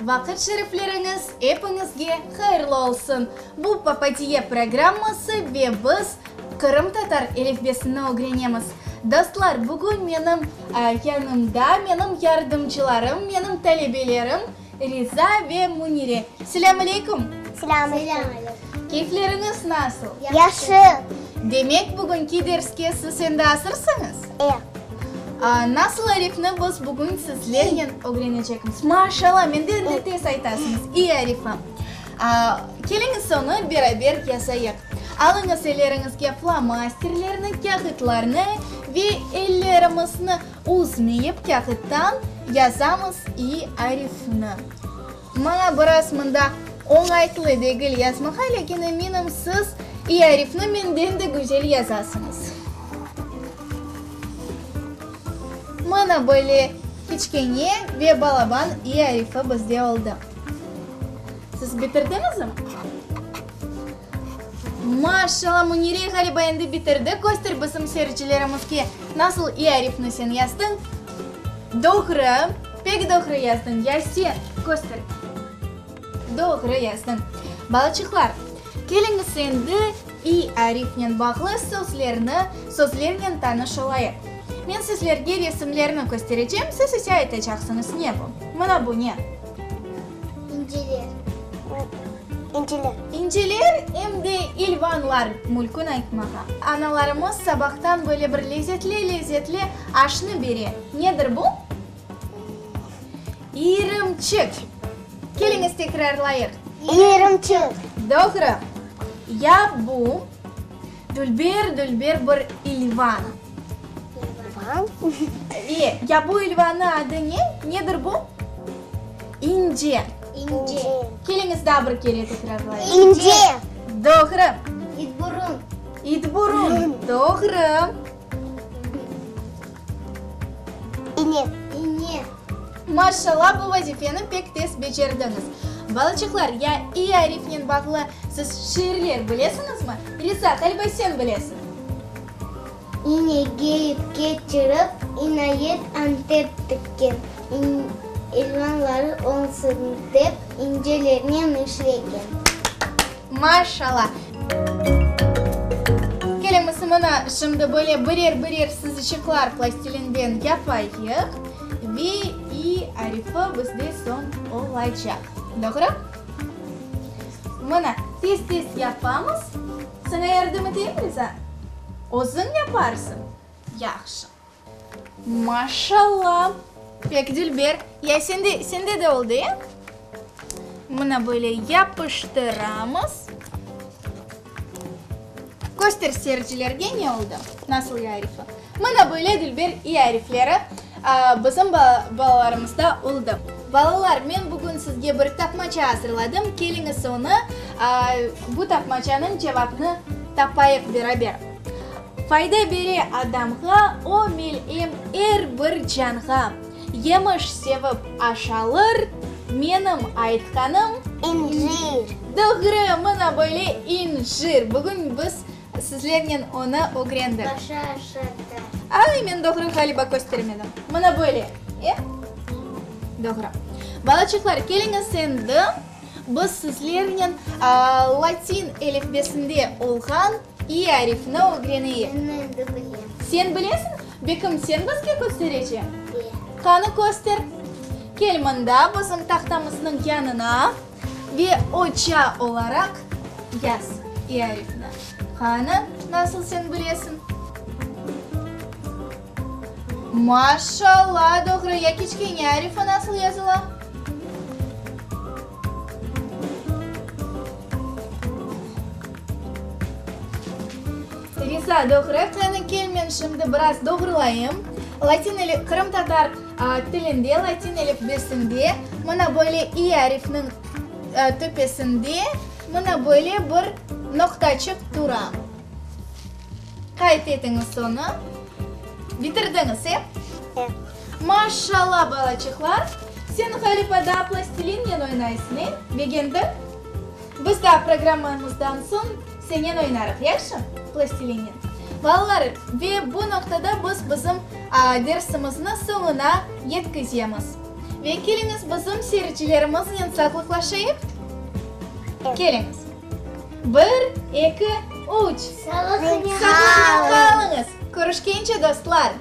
Vaqıt şerifleriñiz epiñizge hayırlı olsun! Bu Papadiye programması ve biz qırımtatar elifbesini ögrenemiz. Dostlar, bugün menim yanımda menim yardımcılarım, menim talebelerim Riza ve Münire. Selâm aleyküm! Selâm aleyküm! Keyfleriñiz nasıl? Yahşı! Demek, bugünki derske siz endi azırsıñız? E. Nasıl arifni biz bugün sizlernen ögrenecekmiz? Maşallah, menden de tez aytasıñız, İ arifi. Keliñiz onı beraber yazayıq. Alıñız elleriñizge flomasterlerni, kâğıtlarnı ve ellerimizni üzmeyip kâğıttan yazamız İ arifini. Maña biraz mında oñaytlı degil yazmağa, lâkin eminim siz İ arifni menden de güzel yazasıñız. Mına böyle kiçkene ve balaban İ arifi bizde oldı. Siz bitirdiñizmi? Maşallah, Münire ğaliba endi bitirdi. Köster bizim seyircilerimizge, nasıl İ arifni sen yazdıñ. Doğru, pek doğru yazdıñ. Ya sen, köster. Doğru yazdıñ. Balaçıqlar, keliñiz endi İ arifnen bağlı sözlerni, sözlernen tanış olayıq. Men sizlerge resimlerni kösterecem, siz ise aytacaqsıñız, ne bu? Mına bu ne? İnciler. İnciler. İnciler em de ilvanlar, mülkün aytmağa. Analarımız sabahtan böyle bir lezetli-lezetli aşnı bere. Nedir bu? İrimçik. Keliñiz tekrarlayıq. İrimçik. Doğru. Ya bu dülber-dülber bir ilvan. İlvan. Ve ya bu ilvannıñ adı ne? Nedir bu? İnce. İnce. Keliñiz daa bir kere tekrarlayıq. İnce. Doğru. İtburun. İtburun. Doğru. İne. İne. Maşallah, bu vazifeni pek tez becerdiñiz. Balaçıqlar, ya i arifnen bağlı siz şiirler bilesiñizmi? Riza, ğaliba sen bilesiñ. İnege ip keçirip, inayet antep tikken, ilvanları olsun dep, incelernen işlegen. Maşallah! Keliñiz, mına şimdi böyle birer-birer sızıçıqlar plastilinden yapayıq ve i arifi bizde soñ olacaq. Doğru? Mına, tez-tez yapamız. Saña yardım eteyim, Riza? Özüñ yaparsıñ? Yahşı. Maşallah! Pek dülber. Ya sende, sende de oldı, e? Mına böyle yapıştıramız. Köster seyircilerge ne oldı, nasıl i arifi. Mına böyle dülber i arifleri bizim balalarımızda oldı. Balalar, men bugün sizge bir tapmaça azırladım. Keliñiz onı, bu tapmaçanıñ cevapnı tapayıq beraber. Fayda bere adamğa o melem er bir canğa. Yemiş sevip aşalır, menim aytqanım. İncir. Doğru, mına böyle incir. Bugün biz sizlernen onı ögrendik. Başı aşağıda. Ay, men doğru ğaliba köstermedim. Mına böyle, e? Doğru. Balaçıqlar, keliñiz endi biz sizlernen latin elifbesinde olğan İ arifni ögreneyik. Men endi bilem. Sen bilesiñ? Bekim, sen bizge köstereceñ? E. Qanı köster. Kel mında, bizim tahtamıznıñ yanına ve oca olaraq yaz İ arifni. Qanı, nasıl sen bilesiñ? Maşallah, doğru. Ya kiçkene arifi nasıl yazıla? Riza, doğru. Qani, kel men şimdi biraz doğrulayım. Latin eli, qırımtatar tilinde, latin elifbesinde mına böyle i arifniñ töpesinde mına böyle bir noqtaçıq tura. Qayd etiñiz onı. Bitirdiñiz, e? E. Maşallah, balaçıqlar! Sen ğaliba daa plastilinnen oynaysıñ, e? Begendiñ? Biz daa programmamızdan soñ senen oynarıq, yahşı? Plastilinnen. Balalar, ve bu noqtada biz bizim dersimizni soñuna yetkizemiz. Ve keliñiz bizim seyircilerimiznen sağlıqlaşayıq. Keliñiz. Bir, eki, üç. Sağlıqnen qalıñız. Körüşkence, dostlar!